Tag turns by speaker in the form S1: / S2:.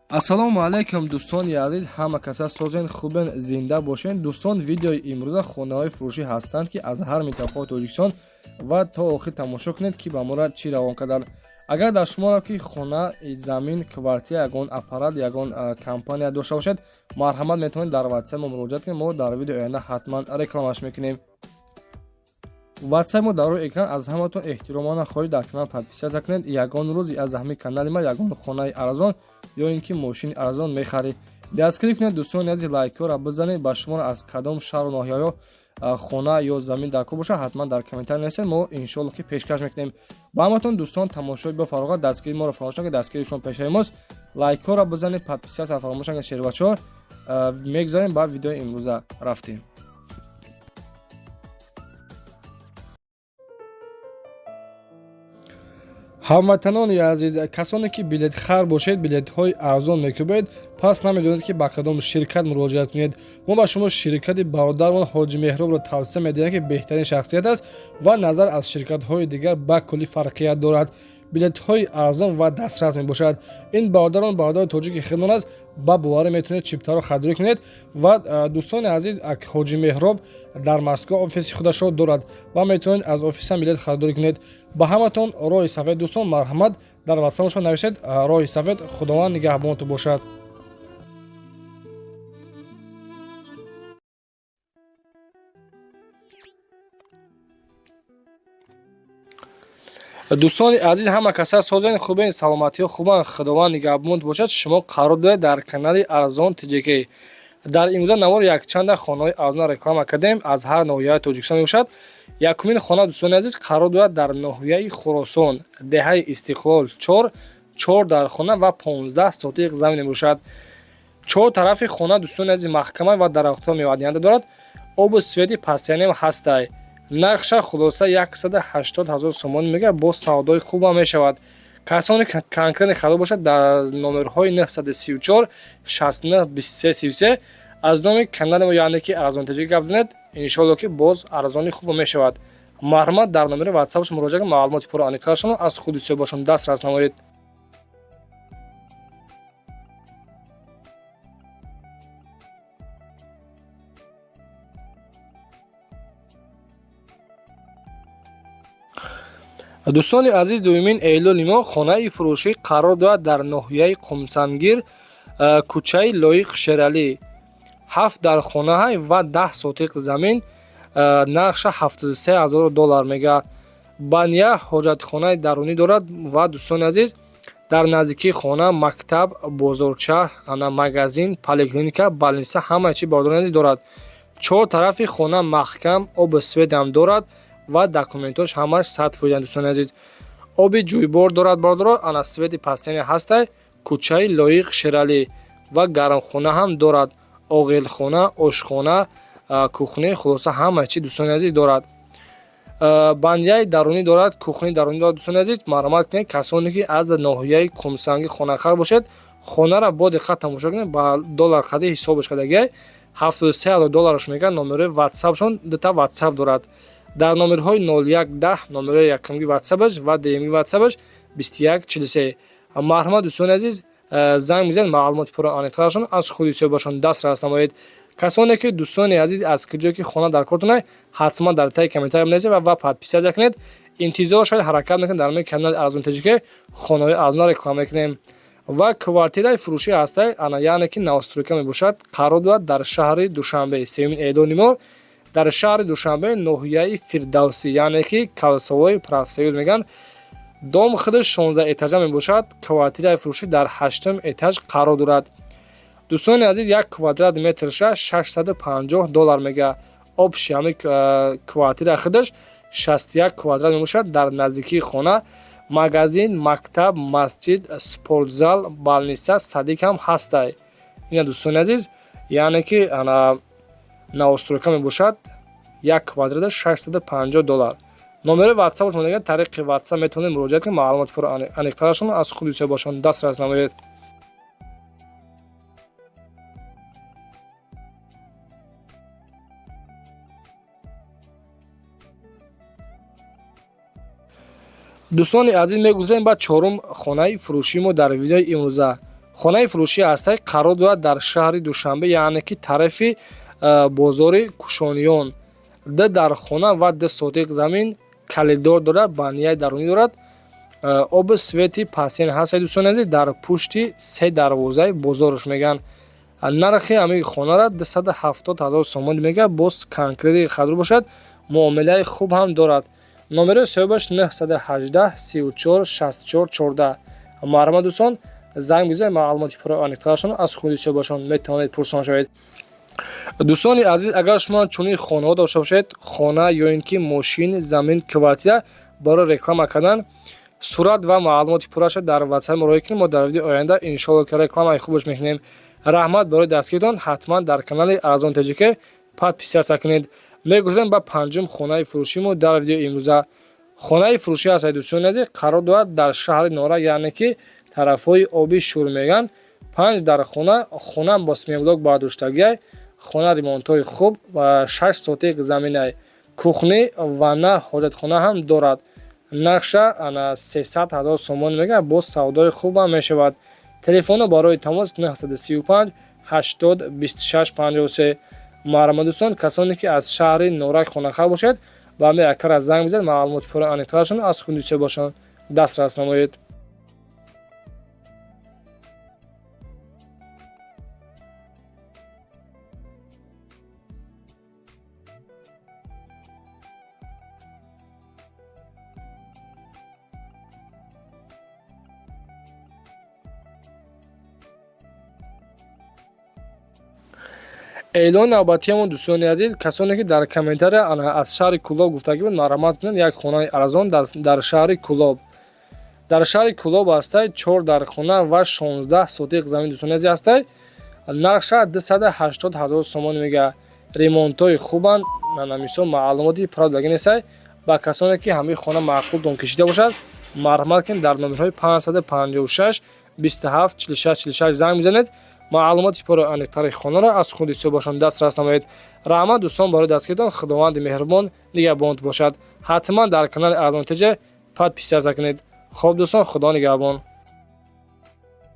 S1: Ассалому алайкум, дӯстони азиз, ҳама каса созен, хубен, зинда бошен. Дӯстон, видеои имрӯза хонаҳои фурӯшӣ ҳастанд, ки аз ҳар минтақаи Тоҷикистон, ва то охир тамошо кунед, ки ба мора чӣ равон карданд. Агар дар шуморо ки хона, замин, квартира, ягон аппарат, ягон компания дошта бошед, марҳамат, метавонед дар ватсап мо муроҷиат кунед. Мо дар видеои оянда ҳатман рекламаш мекунем. Ватсап мо дар рӯи экран. Аз ҳаматон эҳтиромона хоҳиш, дар канал подписаться кунед. Ягон рӯз аз ҳамин канали ма ягон хонаи арзон ё ин ки мошини арзон мехаред. Дастгирӣ кунед, дӯстони азиз, лайкҳоро бизанед. Ба шуморо аз кадом шаҳру ноҳияҳо хона ё замин дар кор бошад, ҳатман дар комментарий нависед, мо иншоалло ки пешкаш мекунем ба ҳаматон. Дӯстон, тамошои бо фароғат, дастгирии моро фаромӯш накунед, дастгирии шумо пешаи мост. Лайкҳоро бизанед, подписаться фаромӯш накунед. Шербачаҳо, мегузарем ба видеои имрӯза, рафтем. Ҳамватанони азиз, касоне ки билетхар бошед, билетҳои арзон мекӯбед, пас намедонед, ки ба кадом ширкат муроҷиат кунед. Мо ба шумо ширкати бародармон Ҳоҷи Меҳробро тавсия медиҳем, ки беҳтарин шахсият аст ва назар аз ширкатҳои дигар ба куллӣ фарқият дорад, билетҳои арзон ва дастрас мебошад. Ин бародарон бародари тоҷики худмон аст, ба боварӣ метавонед чиптаро харидорӣ кунед. Ва, дӯстони азиз, Ҳоҷи Меҳроб дар Москва офиси худашро дорад ва метавонед аз офисам билет харидорӣ кунед. Ба ҳаматон роҳи сафед, дӯстон, марҳамат, дар ватсапашон нависед: роҳи сафед, Худованд нигаҳбонтон бошад. Дӯстони азиз, ҳама каса созен, хубен, саломатиҳо хубанд, Худованд нигаҳбонт бошад. Шумо қарор доред дар канали Арзон ТJK. Дар имрӯза навор якчанда хонаҳои арзон реклама кардем, аз ҳар ноҳияи Тоҷикистон мебошад. Якумин хона, дӯстони азиз, қарор дорад дар ноҳияи Хуросон, деҳаи Истиқлол 4, чор дар хона ва 15 сотиқ замин мебошад. Чор тарафи хона, дӯстони азиз, маҳкама ва дарахтҳо мевадиҳанда дорад, обу свети постоянный ам ҳастай. Нархша хулоса 180 ҳазор сомонӣ мега, бо савдои хубам мешавад. Касоне конкретно харидор бошад, дар номерҳои 934 69 23 33 аз номи канали мо, яъне ки Арзонтаҷик, гап занед, иншоалло ки боз арзони хуб мешавад. Марҳамат, дар номери ватсапш муроҷиат, маълумоти пурра аниқтарашонро аз худи соҳибашон дастрас намоед. Дӯстони азиз, дуюмин эълони мо: хонаи фурӯшӣ қарор дорад дар ноҳияи Қумсангир, кӯчаи Лоиқ Шералӣ, ҳафт дар хонаҳай ва 10 сотиқ замин. Нархша 73 ҳазор доллар мега. Баня, ҳоҷатхонаи дарунӣ дорад. Ва, дӯстони азиз, дар наздикии хона мактаб, бозорча, ана магазин, поликлиника, больница, ҳамаи чи, бародарони азиз, дорад. Чор тарафи хона маҳкам, обу светам дорад ва документош ҳамаш 100%. Дӯстони азиз, оби ҷӯйбор дорад, бародаро, ана свети постоянный ҳастай. Кӯчаи Лоиқ Шералӣ ва гармхона ҳам дорад, оғилхона, ошхона, кухня, хулоса ҳама чи, дӯстони азиз, дорад. Баняи дарунӣ дорад, кухни дарунӣ дорад. Дӯстони азиз, марҳамат кунед, касоне ки аз ноҳияи Қумсангӣ хонахар бошед, хонаро бо диққат тамошо кунед. Ба доллар қади ҳисобаш кардагиай, 73 ҳазор доллараш мегӯяд. Номерои ватсапшон, дута ватсап дорад, дар номерҳои 01 10 номерои якумги ватсапаш ва дуюмги ватсапаш 21 43. Марҳамат, дӯстони азиз, занг мезанед, маълумоти пурра аниқтарашон аз худи соҳибашон дастрас намоед. Касоне ки, дӯстони азиз, аз куҷое ки хона дар кортонай, ҳатман дар таи комментария бинависед ва подписаться кунед. Интизор шавед, ҳаракат мекунед, дар канали Арзон Тоҷике хонаҳои арзона реклама мекунем. Ва квартираи фурӯшӣ ҳастай, ана, яъне ки новостройка мебошад, қарор дорад дар шаҳри Душанбе. Сеюмин эълони мо дар шаҳри Душанбе, ноҳияи Фирдавсӣ, яъне ки Кольцевой Профсоюз мегӯянд. Дом худаш 16 этажа мебошад, квартираи фурӯшӣ дар ҳаштум этаж қарор дорад. Дӯстони азиз, як квадрат метрша 650 доллар мега. Общий ҳами квартира худаш 61 квадрат мебошад. Дар наздикии хона магазин, мактаб, масҷид, спортзал, больница, садик ҳам ҳастай. Ина, дӯстони азиз, яъне ки ана новостройка мебошад, як квадрата 650 доллар. Номери ватсап мегӯяд, тариқи ватсап метавонед муроҷиат кунед, маълумоти пурра аниқтарашон аз худи соҳибашон дастрас намоед. Дӯстони азиз, мегузарем ба чорум хонаи фурӯшии мо дар видеои имрӯза. Хонаи фурӯшӣ ҳастай, қарор дорад дар шаҳри Душанбе, яъне ки тарафи бозори Кушониён. Ду дар хона ва 2 сотиқ замин, калидор дорад, банияи дарунӣ дорад, оби свети пасен ҳаст. Дӯстони азиз, дар пушти се дарвозаи бозорш мегӯянд. Нархи ҳамин хонара 270 000 сомонӣ мегӯяд, боз конкрети хадр бошад, муомилаи хуб ҳам дорад. Номерои соҳибаш 918 34 64 14. Марҳамат, дӯстон, занг бизанед, маълумоти пурра аниқтарашон аз худи соҳибашон метавонед пурсон шавед. Дӯстони азиз, агар шумо чунин хонаҳо дошта бошед, хона ё ин ки мошин, замин, квартира барои реклама кардан, сурат ва маълумоти пурраша дар WhatsApp муроҷиат кунед. Мо дар видеои оянда иншоалло ки рекламаи хубаш мекунем. Раҳмат барои дастгиритон. Ҳатман дар канали Арзон Теҷике подписаться кунед. Мегузарем ба панҷум хонаи фурӯшимо дар видеои имрӯза. Хонаи фурӯшӣ ҳастад, дӯстони азиз, қарор дорад дар шаҳри Норак, яъне ки тарафҳои оби Шур мегӯянд. Панҷ дар хона, хона бо сменблок бардоштагиай, хона ремонтҳои хуб ва 6 сотиқ заминай, кухни, ванна, ҳоҷатхона ҳам дорад. Нархша ана 300 000 сомонӣ мегӯяд, боз савдои хубам мешавад. Телефоно барои тамос 935 80 26 53. Марҳамат, дӯстон, касоне ки аз шаҳри Норак хонахар бошед, ба ҳамин акара занг бизанед, маълумоти пурра аниқтарашон аз худи соҳибашон дастрас намоед. Эълони навбатиамон, дӯстони азиз, касоне ки дар комментария аз шаҳри Кӯлоб гуфтагӣ буд, марҳамат кунед, як хонаи арзон дар шаҳри Кӯлоб. Дар шаҳри Кӯлоб ҳастай, чор дар хона ва 16 сотиқ замин, дӯстони азиз, ҳастай. Нархша 280 000 сомонӣ мегӯяд. Ремонтҳои хубанд, мисол маълумоти правдагӣ нестай. Ба касоне ки ҳамин хона маъқултон кишида бошад, марҳамат кунед, дар номерҳои 556 27 46 46 занг бизанед, маълумоти пурра аниқтари хонаро аз худи соҳибашон дастрас намоед. Раҳмат, дӯстон, барои дастгиритон. Худованди меҳрубон нигаҳбонт бошад. Ҳатман дар канали Арзон Теҷа подписаться кунед. Хоб, дӯстон, Худо нигаҳбон.